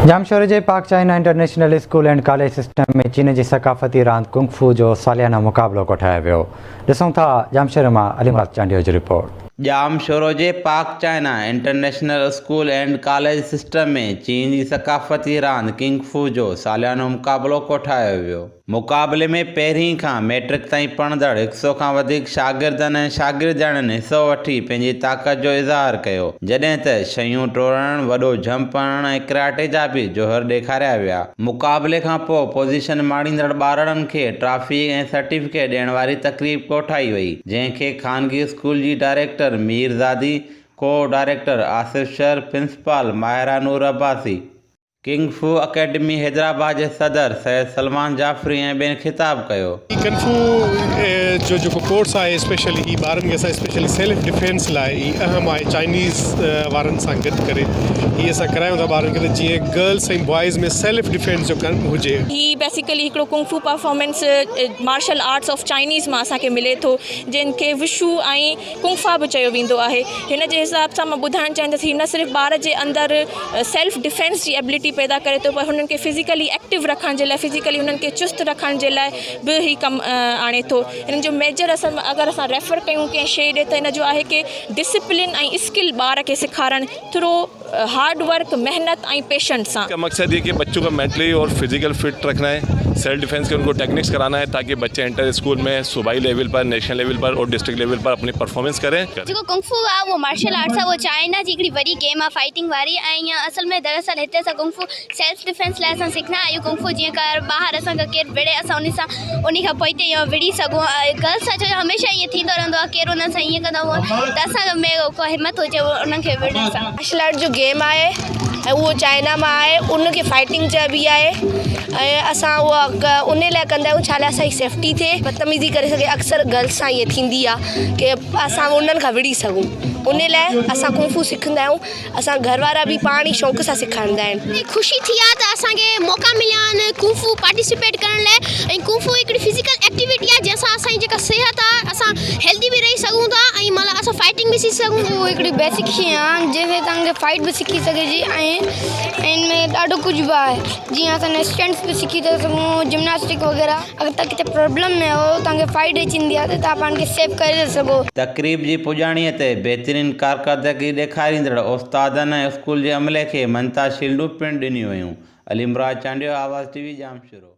ڄامشوري جي Pak China international school and college system ۾ چين جي ثقافتي راند ڪنگ فو جو ساليانو مقابلو ڪوٺايو ويو. ڏسون ٿا ڄامشوري مان علي مراد چانڊيو جي رپورٽ. ڄامشورو جي Pak China international school and college system ۾ چين جي ثقافتي راند ڪنگ فو جو ساليانو مقابلو ڪوٺايو ويو. مقابلي ۾ پهرين کان ميٽرڪ تائين پڙهندڙ هڪ سئو کان وڌيڪ شاگردن ۽ شاگردياڻين حصو وٺي پنهنجي طاقت جو اظهار ڪيو، جڏهن ته شيون ٽوڙڻ، وڏو جهمپ هڻڻ ۽ ڪراٽي جا به جوهر ڏيکاريا ويا. مقابلي کان پوء پوزيشن ماڻيندڙ ٻارڙن کي ٽرافي ۽ سرٽيفڪيٽ ڏيڻ واري تقريب ڪوٺائي وئي، جنهن کي خانگي اسڪول جي director Mir Zadi, co director Asif Shar, principal Mahira Noor Abbasi, kung fu academy Hyderabad جي صدر سيد سلمان جعفري ۽ ٻين خطاب ڪيو. هي ڪنگ فو جو جيڪو ڪورس آهي اسپيشلي هي ٻارن کي اسان اسپيشلي سيلف ڊفينس لاء هي اهم آهي چائنيز وارن سان گڏ ڪري هي اسان ڪرايون ٿا ٻارن کي ته جيئن گرلس ۽ بوائز ۾ سيلف ڊفينس جو ڪم هجي. هي بيسيڪلي هڪڙو kung fu performance martial arts of Chinese مان اسان کي ملي ٿو جنهن کي وشو ۽ ڪنگ فا به چيو ويندو آهي هن جي حساب سان مان ٻڌائڻ چاهيندس هي نه صرف ٻار جي اندر سيلف ڊفينس جي ايبلٽي پيدا ڪري ٿو پر هنن کي فزيڪلي ايڪٽو رکڻ جي لاء فزيڪلي هنن کي چست رکڻ جي لاء به هي ڪم آڻي ٿو هنن جو ميجر اصل اگر اسان ريفر ڪيون ڪنهن شي ڏي ته هن جو آهي ڪي ڊسپلن ۽ اسڪل ٻار کي سيکارڻ ٿرو هارڊ ورڪ محنت ۽ پيشنٽ سان. کا مقصد یہ کہ بچو کا مينٽلي اور فزيڪل فٽ رکنا هي سيلف ڊيفنس کے ان کو ٽيڪنڪس ڪرانا هي تاڪه بچي انٽر اسڪول ۾ صوبائي ليول پر نيشنل ليول پر اور ڊسٽرڪٽ ليول پر اپني پرفارمنس ڪرين. جيڪو ڪنگ فو آ اهو مارشل آرٽس آ اهو چائنا جي هڪڙي وڏي گيم آ فائٽنگ واري ۽ ائين اصل ۾ دراصل هتي اسان ڪنگ فو سيلف ڊفينس لاء اسان سکندا آهيون ڪنگ فو جيئن ڪر ٻاهر اسان کان ڪير وڙهي اسان انهي سان انهي کان پوئتي ائين وڙهي سگهون گرلس سان ڇو جو هميشه ائين ٿيندو رهندو آ ڪير انهن سان ائين ڪندو آ ته اسان ۾ ڪو همت هجي انهن کي وڙهڻ سان. مارشل آرٽ جو گيم آهي ۽ اهو چائنا مان آهي ان کي فائٽنگ چئبي آهي ۽ اسان اها ان لاء ڪندا آهيون ڇا لاء اسان جي سيفٽي ٿئي بدتميزي ڪري سگهي اڪثر گرلس سان ائين ٿيندي آهي ڪي اسان انهن کان وڙهي سگهون ان لاء اسان ڪنگ فو سکندا آهيون اسان گهر وارا به پاڻ ئي شوق سان سيکاريندا آهن. خوشي ٿي آهي ته اسان کي موقعا مليا آهن ڪنگ فو پارٽيسپيٽ ڪرڻ لاء ۽ ڪنگ فو هڪڙي فزيڪل ايڪٽيوٽي آهي جنهن سان اسان جي جيڪا صحت آهي اسان هيلدي به رهي سگهون ٿا ۽ مطلب اسان فائٽنگ به سکي سگهون اهو هڪڙي بيسڪ شيء آهي جنهن سان توهان کي فائٽ به سکي سگهجي ۽ ان ۾ ڏاڍو ڪجهه به آهي جيئن اسان اسٽنٽس به سکي ٿا سگهون جمناسٽڪ وغيره اگر توهان ڪٿي پرابلم ۾ آهيو توهان کي فائٽ اچي ويندي آهي ته توهان پاڻ کي سيف ڪري ٿا سگهو. تقريب جي پڄاڻيء تي بهترين ڪارڪردگي ڏيکاريندڙ استادن ۽ اسڪول جي عملي کي مڃتا شيلڊون پڻ ڏنيون ويون. علي مراد چانڊيو، آواز ٽي وي، ڄامشورو.